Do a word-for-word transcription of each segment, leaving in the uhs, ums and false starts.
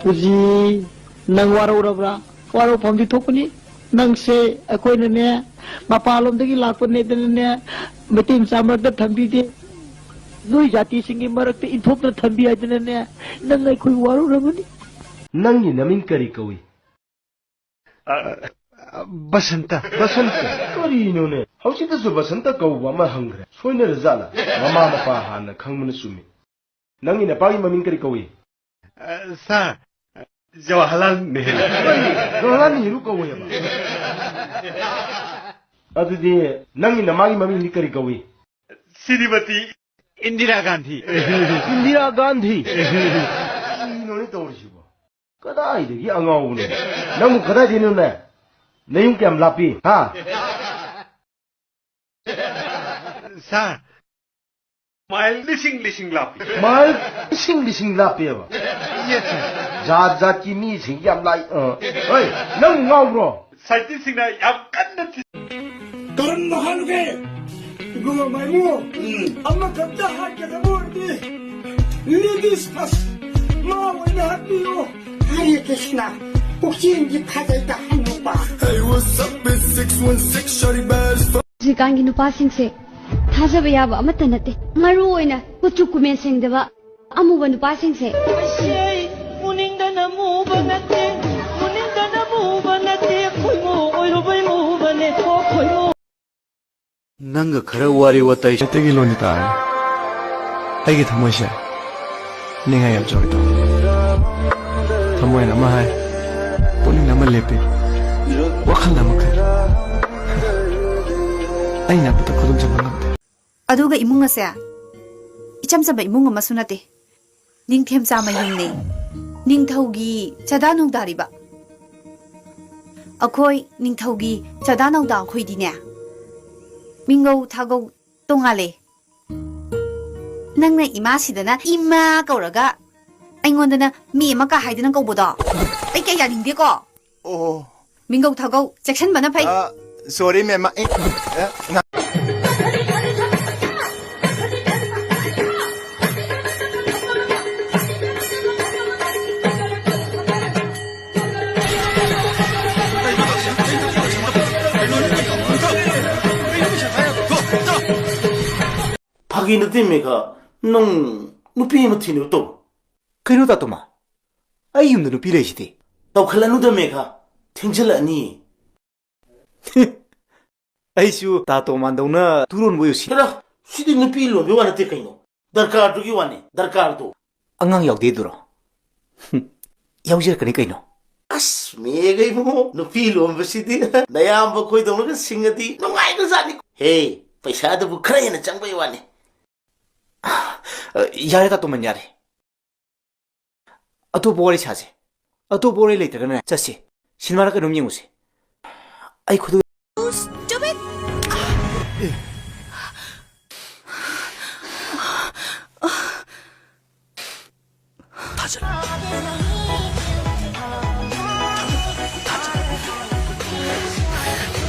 ꯄꯨꯖꯤ, ꯅꯪ ꯋꯥꯔꯧꯔꯕ꯭ꯔꯥ? ꯋꯥꯔꯧꯐꯝꯗꯤ ꯊꯣꯛꯄꯅꯤ꯫ ꯅꯪꯁꯦ ꯑꯩꯈꯣꯏꯅꯅꯦ, ꯃꯄꯥꯟꯂꯣꯝꯗꯒꯤ ꯂꯥꯛꯄꯅꯦꯗꯅꯅꯦ, ꯃꯩꯇꯩ ꯃꯆꯥ ꯃꯔꯛꯇ ꯊꯝꯕꯤꯗꯦ꯫ ꯅꯣꯏ ꯖꯥꯇꯤꯁꯤꯡꯒꯤ ꯃꯔꯛꯇ ꯏꯟꯊꯣꯛꯇꯅ ꯊꯝꯕꯤ ꯍꯥꯏꯗꯅꯅꯦ, ꯅꯪ ꯑꯩꯈꯣꯏ ꯋꯥꯔꯧꯔꯕꯅꯤ꯫ ꯅꯪꯒꯤ ꯅꯃꯤꯡ ꯀꯔꯤ ꯀꯧꯏ? ꯑ, ꯑ, ꯕꯁꯟꯇ꯫ ꯕꯁꯟꯇ? ꯀꯔꯤꯅꯣꯅꯦ? ꯍꯧꯖꯤꯛꯇꯁꯨ ꯕꯁꯟꯇ ꯀꯧꯕ ꯑꯃ ꯍꯪꯈ꯭ꯔꯦ꯫ ꯁꯣꯏꯅꯔꯖꯥꯠꯂ? ꯃꯃꯥ ꯃꯄꯥ ꯍꯥꯟꯅ ꯈꯪꯕꯅ ꯆꯨꯝꯃꯤ꯫ ꯅꯪꯒꯤ ꯅꯄꯥꯒꯤ ꯃꯃꯤꯡ ꯀꯔꯤ ꯀꯧꯏ? ꯑ, ꯁꯥꯔ, ꯖꯋꯥꯍꯔꯂꯥꯜ ꯅꯦꯍꯔꯨ꯫ ꯀꯔꯤ? ꯖꯋꯥꯍꯔꯂꯥꯜ ꯅꯦꯍꯔꯨ ꯀꯧꯋꯦꯕ? ꯑꯗꯨꯗꯤ ꯅꯪꯒꯤ ꯅꯃꯥꯒꯤ ꯃꯃꯤꯡꯗꯤ ꯀꯔꯤ ꯀꯧꯏ? ꯁ꯭ꯔꯤꯃꯇꯤ ꯏꯟꯗꯤꯔꯥ ꯒꯥꯟꯙꯤ꯫ ꯏꯟꯗꯤꯔꯥ ꯒꯥꯟꯙꯤ? ꯀꯔꯤꯅꯣꯅꯦ ꯇꯧꯔꯤꯁꯤꯕꯣ? ꯀꯗꯥꯏꯗꯒꯤ ꯑꯉꯥꯎꯕꯅꯣ? ꯅꯪꯕꯨ ꯀꯗꯥꯏꯗꯩꯅꯣꯅꯦ? ꯅꯌꯨꯝ ꯀꯌꯥꯝ ꯂꯥꯞꯄꯤ? ꯍꯥ? ꯁꯥꯔ, ꯃꯥꯏꯜ ꯂꯤꯁꯤꯡ ꯂꯤꯁꯤꯡ ꯂꯥꯞꯄꯤ꯫ ꯃꯥꯏꯜ ꯂꯤꯁꯤꯡ ꯂꯤꯁꯤꯡ ꯂꯥꯞꯄꯦꯕ? ꯌꯦꯁ, ꯁꯥꯔ꯫ ꯖꯥꯠ ꯖꯥꯠꯀꯤ ꯃꯤꯁꯤꯡ ꯌꯥꯝ ꯂꯥꯛꯏ꯫ ꯑ, ꯍꯣꯏ, ꯅꯪ ꯉꯥꯎꯕ꯭ꯔꯣ? ꯁꯥꯏꯟꯇꯤꯁꯁꯤꯡꯅ ꯌꯥꯝ ꯀꯟꯅ ꯊꯤ- ꯀꯔꯝꯅ ꯍꯥꯠꯂꯨꯒꯦ? ꯏꯕꯨꯡꯉꯣ ꯃꯥꯏꯃꯨ, ꯎꯝ꯫ ꯑꯃꯈꯛꯇ ꯍꯥꯠꯀꯗꯕ ꯑꯣꯏꯔꯗꯤ ꯂꯦꯗꯤꯁ ꯐꯥꯔꯁ, ꯃꯥ ꯑꯣꯏꯅ ꯍꯥꯠꯄꯤꯌꯨ꯫ ꯍꯔꯦ ꯀ꯭ꯔꯤꯁꯅ, ꯄꯨꯛꯆꯦꯜꯗꯤ ꯐꯖꯩꯗ ꯍꯅꯨꯕ꯫ Hey, what's up? It's six one six, shawty bad as fuck. ꯍꯧꯖꯤꯛꯀꯥꯟꯒꯤ ꯅꯨꯄꯥꯁꯤꯡꯁꯦ ꯊꯥꯖꯕ ꯌꯥꯕ ꯑꯃꯠꯇ ꯅꯠꯇꯦ꯫ ꯃꯔꯨ ꯑꯣꯏꯅ ꯀꯨꯆꯨ ꯀꯨꯃꯦꯟ ꯁꯦꯡꯗꯕ ꯑꯃꯨꯕ ꯅꯨꯄꯥꯁꯤꯡꯁꯦ꯫ ꯑꯩꯁꯦ ꯃꯨꯅꯤꯡꯗꯅ ꯃꯨꯕ ꯅꯠꯇꯦ, ꯃꯨꯅꯤꯡꯗꯅ ꯃꯨꯕ ꯅꯠꯇꯦ, ꯈꯣꯏꯃꯨ ꯑꯣꯏꯔꯨꯕꯩ ꯃꯨꯕꯅꯦ, ꯀꯣ ꯈꯣꯏꯃꯨ꯫ ꯅꯪꯒ ꯈꯔ ꯋꯥꯔꯤ ꯋꯥꯇꯥꯏ꯫ ꯃꯩꯇꯩꯒꯤ ꯂꯣꯟꯗꯤ ꯇꯥꯔꯦ꯫ ꯑꯩꯒꯤ ꯊꯃꯣꯏꯁꯦ ꯅꯤꯡꯉꯥꯏ ꯌꯥꯝ ꯆꯥꯎꯏ ꯇꯧꯏ꯫ ꯊꯃꯣꯏꯅ ꯑꯃ ꯍꯥꯏ, ꯄꯨꯛꯅꯤꯡꯅ ꯑꯃ ꯂꯦꯞꯄꯤ, ꯋꯥꯈꯜꯅ ꯑꯃ ꯈꯜꯂꯤ꯫ ꯑꯩꯅ ꯑꯃꯠꯇ ꯈꯨꯗꯨꯝ ꯆꯟꯕ ꯉꯝꯗꯦ꯫ ꯑꯗꯨꯒ ꯏꯃꯨꯡ ꯑꯁꯦ ꯏꯆꯝ ꯆꯝꯕ ꯏꯃꯨꯡ ꯑꯃꯁꯨ ꯅꯠꯇꯦ꯫ ꯅꯤꯡꯊꯦꯝꯆꯥ ꯃꯌꯨꯝꯅꯦ꯫ ꯅꯤꯡꯊꯧꯒꯤ ꯆꯥꯗꯥ ꯅꯧꯗꯥꯔꯤꯕ꯫ ꯑꯩꯈꯣꯏ ꯅꯤꯡꯊꯧꯒꯤ ꯆꯥꯗꯥ ꯅꯧꯗꯥ ꯑꯩꯈꯣꯏꯗꯤꯅꯦ, ꯃꯤꯡꯒꯧ ꯊꯥꯒꯧ ꯇꯣꯡꯉꯥꯜꯂꯦ꯫ ꯅꯪꯅ ꯏꯃꯥꯁꯤꯗꯅ ꯏꯃꯥ ꯀꯧꯔꯒ, ꯑꯩꯉꯣꯟꯗꯅ ꯃꯤ ꯑꯃ ꯀꯥ ꯍꯥꯏꯗꯅ ꯀꯧꯕꯗꯣ ꯑꯩ ꯀꯌꯥ ꯌꯥꯅꯤꯡꯗꯦꯀꯣ꯫ ꯑꯣ꯫ ꯃꯤꯡꯒꯧ ꯊꯥꯒꯧ ꯆꯦꯛꯁꯤꯟꯕꯅ ꯐꯩ꯫ ꯑ, ꯁꯣꯔꯤ, ꯃꯦꯝ꯫ ꯑꯦ, ꯑꯦ, ꯉ- ꯐꯥꯒꯤ ꯅꯠꯇꯦ ꯃꯦꯘꯥ, ꯅꯪ ꯅꯨꯄꯤ ꯑꯃ ꯊꯤꯅꯕ ꯇꯧ꯫ ꯀꯩꯅꯣ ꯇꯥꯇꯣꯃ? ꯑꯩ ꯌꯨꯝꯗ ꯅꯨꯄꯤ ꯂꯩꯁꯤꯗꯤ꯫ ꯇꯧꯈꯠꯂꯅꯨꯗ ꯃꯦꯘꯥ, ꯊꯦꯡꯖꯤꯜꯂꯛꯑꯅꯤ꯫ ꯑꯩꯁꯨ ꯇꯥꯇꯣꯃꯥꯟꯗꯧꯅ ꯇꯨꯔꯣꯟꯕ ꯑꯣꯏꯔꯨꯁꯤ꯫ ꯍꯦꯔꯥ, ꯁꯤꯗꯤ ꯅꯨꯄꯤ ꯂꯣꯟꯕꯒꯤ ꯋꯥ ꯅꯠꯇꯦ ꯀꯩꯅꯣ, ꯗꯔꯀꯥꯔꯗꯨꯒꯤ ꯋꯥꯅꯤ, ꯗꯔꯀꯥꯔꯗꯣ꯫ ꯑꯉꯥꯡ ꯌꯥꯎꯗꯦꯗꯨꯔꯣ? ꯍꯨꯝ, ꯌꯥꯎꯖꯔꯛꯀꯅꯤ ꯀꯩꯅꯣ꯫ ꯑꯁ, ꯃꯦꯒ ꯏꯕꯨꯡꯉꯣ, ꯅꯨꯄꯤ ꯂꯣꯟꯕꯁꯤꯗꯤ ꯅꯌꯥꯝꯕ ꯈꯣꯏꯗꯧꯅꯒ ꯁꯤꯡꯉꯗꯤ ꯅꯨꯡꯉꯥꯏꯈ꯭ꯔꯖꯥꯠꯅꯤ꯫ ꯍꯦ, ꯄꯩꯁꯥꯗꯨꯕꯨ ꯈꯔ ꯍꯦꯟꯅ ꯆꯪꯕꯩ ꯋꯥꯅꯤ꯫ ꯑ, ꯌꯥꯔꯦ ꯇꯥꯇꯣꯃꯟ, ꯌꯥꯔꯦ꯫ ꯑꯇꯣꯞꯄ ꯋꯥꯔꯤ ꯁꯥꯁꯦ꯫ ꯑꯇꯣꯞꯄ ꯋꯥꯔꯤ ꯂꯩꯇ꯭ꯔꯒꯅ ꯆꯠꯁꯦ꯫ ꯁꯤꯅꯦꯃꯥꯔ ꯀꯩꯅꯣꯝ ꯌꯦꯡꯉꯨꯁꯦ꯫ ꯑꯩ ꯈꯨꯗꯛ Stupid!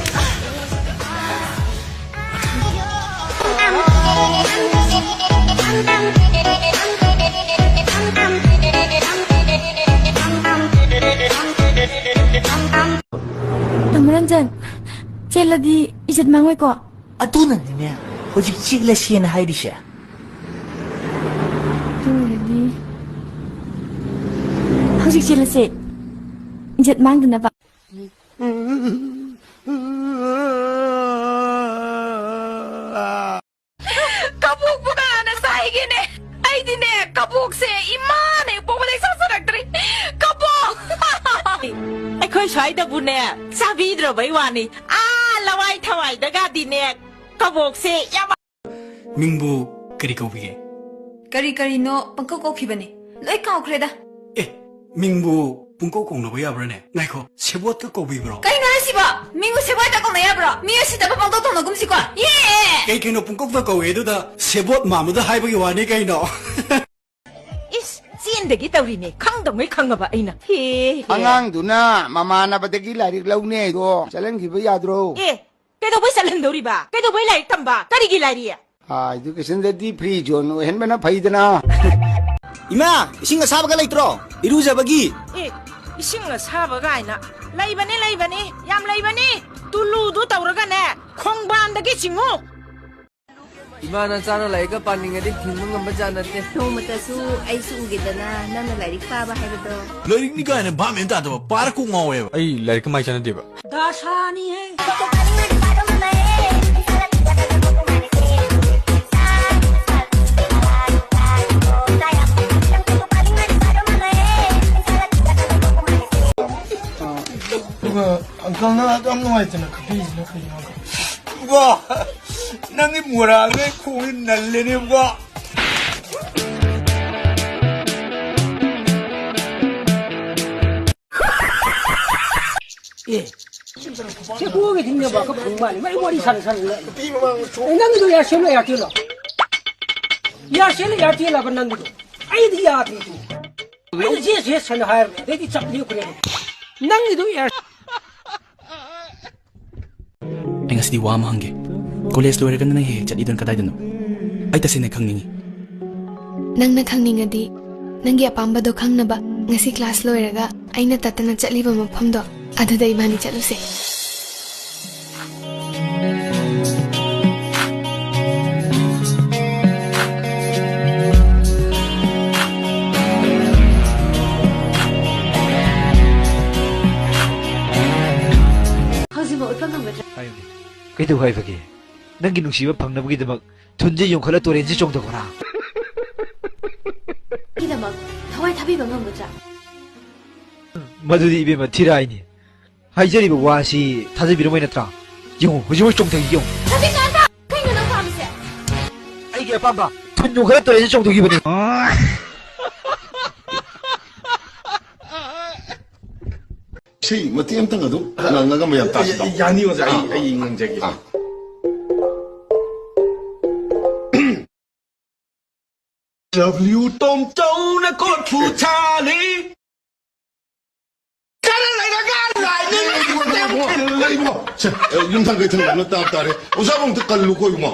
ꯇꯥꯃꯣ ꯔꯟꯖꯟ, ꯆꯦꯜꯂꯗꯤ ꯏꯖꯠ ꯃꯥꯡꯉꯣꯏꯀꯣ? ꯑꯗꯨꯅꯅꯤꯅꯦ ꯍꯧꯖꯤꯛ ꯆꯦꯜꯂꯁꯦꯅ ꯍꯥꯏꯔꯤꯁꯦ꯫ ꯑꯗꯨ ꯑꯣꯏꯔꯗꯤ ꯍꯧꯖꯤꯛ ꯆꯦꯜꯂꯁꯦ, ꯏꯖꯠ ꯃꯥꯡꯗꯅꯕ꯫ ꯀꯕꯣꯛꯄꯨ ꯀꯅꯥꯅ ꯆꯥꯏꯒꯦꯅꯦ? ꯑꯩꯗꯤꯅꯦ, ꯀꯕꯣꯛꯁꯦ ꯏꯃꯥꯅ ꯍꯦꯛ ꯄꯣꯛꯄꯗꯩ ꯆꯥꯖꯔꯛꯇ꯭ꯔꯤ꯫ ꯀꯕꯣꯛ! ꯑꯩꯈꯣꯏ ꯁ꯭ꯋꯥꯏꯗꯕꯨꯅꯦ, ꯆꯥꯕꯤꯗ꯭ꯔꯕꯩ ꯋꯥꯅꯤ꯫ ꯑꯥ, ꯂꯋꯥꯏ ꯊꯋꯥꯏꯗꯒꯗꯤꯅꯦ, ꯀꯕꯣꯛꯁꯦ ꯌꯥꯝ ꯃꯤꯡꯕꯨ ꯀꯔꯤ ꯀꯧꯕꯤꯒꯦ? ꯀꯔꯤ ꯀꯔꯤꯅꯣ ꯄꯪꯀꯧ ꯀꯧꯈꯤꯕꯅꯤ꯫ ꯂꯣꯏ ꯀꯥꯎꯈ꯭ꯔꯦꯗ꯫ ꯑꯦ, ꯃꯤꯡꯕꯨ ꯄꯨꯡꯀꯧ ꯀꯧꯅꯕ ꯌꯥꯕ꯭ꯔꯥꯅꯦ? ꯉꯥꯏꯈꯣ, ꯁꯦꯕꯣꯠꯀ ꯀꯧꯕꯤꯕ꯭ꯔꯣ? ꯀꯩꯅꯣ ꯍꯥꯏꯁꯤꯕꯣ? ꯃꯤꯡꯕꯨ ꯁꯦꯕꯣꯠꯀ ꯀꯧꯅ ꯌꯥꯕ꯭ꯔꯣ? ꯃꯤ ꯎꯁꯤꯠꯇꯕ ꯄꯪꯇꯧ ꯇꯧꯅꯒꯨꯝꯁꯤꯀꯣ꯫ ꯌꯦ! ꯀꯩ ꯀꯩꯅꯣ ꯄꯨꯡꯀꯧꯗ ꯀꯧꯋꯦ ꯑꯗꯨꯗ ꯁꯦꯕꯣꯠ ꯃꯥꯟꯕꯗ ꯍꯥꯏꯕꯒꯤ ꯋꯥꯅꯤ ꯀꯩꯅꯣ꯫ ꯏꯁ, ꯆꯦꯟꯗꯒꯤ ꯇꯧꯔꯤꯅꯦ, ꯈꯪꯗꯕꯉꯩ ꯈꯪꯉꯕ ꯑꯩꯅ꯫ ꯍꯦ, ꯍꯦ꯫ ꯑꯉꯥꯡꯗꯨꯅ ꯃꯃꯥꯟꯅꯕꯗꯒꯤ ꯂꯥꯏꯔꯤꯛ ꯂꯧꯅꯤ ꯍꯥꯏꯗꯣ ꯆꯠꯍꯟꯈꯤꯕ ꯌꯥꯗ꯭ꯔꯣ? ꯑꯦ, ꯀꯩꯗꯧꯕꯩ ꯆꯠꯍꯟꯗꯧꯔꯤꯕ? ꯀꯩꯗꯧꯕꯩ ꯂꯥꯏꯔꯤꯛ ꯇꯝꯕ? ꯀꯔꯤꯒꯤ ꯂꯥꯏꯔꯤꯛ? ꯑꯥ, educationꯗꯗꯤ free zone ꯑꯣꯏꯍꯟꯕꯅ ꯐꯩꯗꯅ꯫ ꯏꯃꯥ, ꯏꯁꯤꯡ ꯑꯁꯥꯕꯒ ꯂꯩꯇ꯭ꯔꯣ? ꯏꯔꯨꯖꯕꯒꯤ꯫ ꯑꯦ, ꯏꯁꯤꯡ ꯑꯁꯥꯕ ꯀꯥꯏꯅ꯫ ꯂꯩꯕꯅꯤ, ꯂꯩꯕꯅꯤ, ꯌꯥꯝ ꯂꯩꯕꯅꯤ꯫ ꯇꯨꯂꯨꯗꯨ ꯇꯧꯔꯒꯅꯦ, ꯈꯣꯡꯕꯥꯟꯗꯒꯤ ꯆꯤꯡꯉꯨ꯫ ꯏꯃꯥ ꯅꯆꯥꯅ ꯂꯥꯏꯔꯤꯛꯀ ꯄꯥꯅꯤꯡꯉꯗꯤ ꯊꯤꯡꯕ ꯉꯝꯕ ꯖꯥꯠ ꯅꯠꯇꯦ꯫ ꯅꯣꯡꯃꯇꯁꯨ ꯑꯩꯁꯨ ꯎꯒꯦꯗꯅ ꯅꯪꯅ ꯂꯥꯏꯔꯤꯛ ꯄꯥꯕ ꯍꯥꯏꯕꯗꯣ꯫ ꯂꯥꯏꯔꯤꯛꯅꯤ ꯀꯥꯏꯅ ꯚꯥꯞ ꯃꯦꯟ ꯇꯥꯗꯕ, ꯄꯥꯔ ꯀꯣꯛ ꯉꯥꯎꯋꯦꯕ꯫ ꯑꯩ ꯂꯥꯏꯔꯤꯛ ꯀꯃꯥꯏ ꯆꯥꯟꯅꯗꯦꯕ? ꯗꯥꯁꯥꯅꯤꯍꯦ꯫ ꯑꯗꯨꯒ ꯑꯪꯀꯜꯅ ꯌꯥꯝ ꯅꯨꯡꯉꯥꯏꯇꯅ ꯀꯞꯄꯤꯁꯤꯅ ꯀꯩꯒꯤꯅꯣ? ꯏꯕꯣ, ꯅꯪꯒꯤ ꯃꯣꯔꯥꯗꯩ ꯈꯣꯡꯁꯤ ꯅꯜꯂꯦꯅꯦ, ꯏꯕꯣ꯫ ꯑꯦ, ꯁꯤ ꯀꯣꯛꯑꯒ ꯊꯤꯡꯅꯕ ꯑꯃ ꯐꯪ ꯃꯥꯜꯂꯦ꯫ ꯃꯩ ꯋꯥꯔꯤ ꯁꯥꯟꯅ ꯁꯥꯟꯅ ꯂꯩ꯫ ꯑꯦ, ꯅꯪꯒꯤꯗꯣ Aircel ꯂꯣ Airtel ꯂꯣ? Aircel ꯂꯣ Airtel ꯂꯣ ꯅꯪꯒꯤꯗꯣ? ꯑꯩꯗꯤ ꯌꯥꯗꯦ꯫ ꯑꯩꯅ ꯖꯦ ꯖꯦ ꯁꯦꯡꯅ ꯍꯥꯏꯔꯕꯅꯦ, ꯑꯗꯩꯗꯤ ꯆꯞ ꯂꯦꯞꯈ꯭ꯔꯦ꯫ ꯅꯪꯒꯤꯗꯣ Air- ꯑꯩ ꯉꯁꯤꯗꯤ ꯋꯥ ꯑꯃ ꯍꯪꯒꯦ꯫ ꯀꯣꯂꯦꯖ ꯂꯣꯏꯔꯒ ꯅꯪ ꯍꯦꯛ ꯍꯦꯛ ꯆꯠꯂꯤꯗꯨꯅ ꯀꯗꯥꯏꯗꯅꯣ? ꯑꯩ ꯇꯁꯦꯡꯅ ꯈꯪꯅꯤꯡꯉꯤ꯫ ꯅꯪꯅ ꯈꯪꯅꯤꯡꯉꯗꯤ, ꯅꯪꯒꯤ ꯑꯄꯥꯝꯕꯗꯣ ꯈꯪꯅꯕ ꯉꯁꯤ ꯀ꯭ꯂꯥꯁ ꯂꯣꯏꯔꯒ ꯑꯩꯅ ꯇꯠꯇꯅ ꯆꯠꯂꯤꯕ ꯃꯐꯝꯗꯣ, ꯑꯗꯨꯗ ꯏꯕꯥꯅꯤ ꯆꯠꯂꯨꯁꯦ꯫ ꯍꯧꯖꯤꯛꯃꯛ ꯎꯠꯄ ꯉꯝꯒꯗ꯭ꯔꯥ? ꯍꯥꯏꯌꯨꯅꯦ꯫ ꯀꯩꯗꯧ ꯍꯥꯏꯕꯒꯦ? ꯅꯪꯒꯤ ꯅꯨꯡꯁꯤꯕ ꯐꯪꯅꯕꯒꯤꯗꯃꯛ ꯊꯨꯟꯁꯦ ꯌꯣꯟꯈꯠꯂ ꯇꯨꯔꯦꯟꯁꯦ ꯆꯣꯡꯊꯈꯣꯔꯥ? ꯒꯤꯗꯃꯛ ꯊꯋꯥꯏ ꯊꯥꯕꯤꯕ ꯉꯝꯒꯗ꯭ꯔꯥ? ꯃꯗꯨꯗꯤ ꯏꯕꯦꯝꯃ ꯊꯤꯔꯥꯏꯅꯤ꯫ ꯍꯥꯏꯖꯔꯤꯕ ꯋꯥꯁꯤ ꯊꯥꯖꯕꯤꯔꯝꯃꯣꯏ ꯅꯠꯇ꯭ꯔꯥ? ꯌꯦꯡꯉꯨ, ꯍꯧꯖꯤꯛꯃꯛ ꯆꯣꯡꯊꯈꯤ ꯌꯦꯡꯉꯨ꯫ ꯔꯕꯤꯀꯥꯟꯇ! ꯀꯩꯅꯣ ꯅꯪ ꯄꯥꯝꯃꯤꯁꯦ? ꯑꯩꯒꯤ ꯑꯄꯥꯝꯕ ꯊꯨꯟ ꯌꯣꯟꯈꯠꯂ ꯇꯨꯔꯦꯟꯁꯦ ꯆꯣꯡꯊꯈꯤꯕꯅꯤ꯫ ꯁꯤ ꯃꯇꯦꯛ ꯑꯝꯇꯪ ꯑꯗꯨꯝ ꯉꯪꯉꯒ ꯃꯌꯥꯝ ꯇꯥꯁꯤ ꯂꯥꯎ꯫ ꯌꯥꯅꯤ ꯑꯣꯖꯥ, ꯑꯩ, ꯑꯥ꯫ ꯑꯩ ꯉꯪꯖꯒꯦ꯫ ꯑꯥ꯫ W ꯇꯣꯝꯆꯧꯅ ꯀꯣꯔꯐꯨ ꯁꯥꯔꯤ꯫ ꯈꯔ ꯂꯩꯔꯒ ꯂꯥꯏꯅꯤꯡ ꯂꯩꯕ꯭ꯔꯣ? ꯁꯦ, ꯌꯨꯝꯊꯪ ꯀꯩꯊꯪ ꯂꯣꯏꯅ ꯇꯥꯕ ꯇꯥꯔꯦ꯫ ꯑꯣꯖꯥꯕꯨ ꯑꯝꯇ ꯀꯜꯂꯨꯀꯣ, ꯏꯕꯨꯡꯉꯣ꯫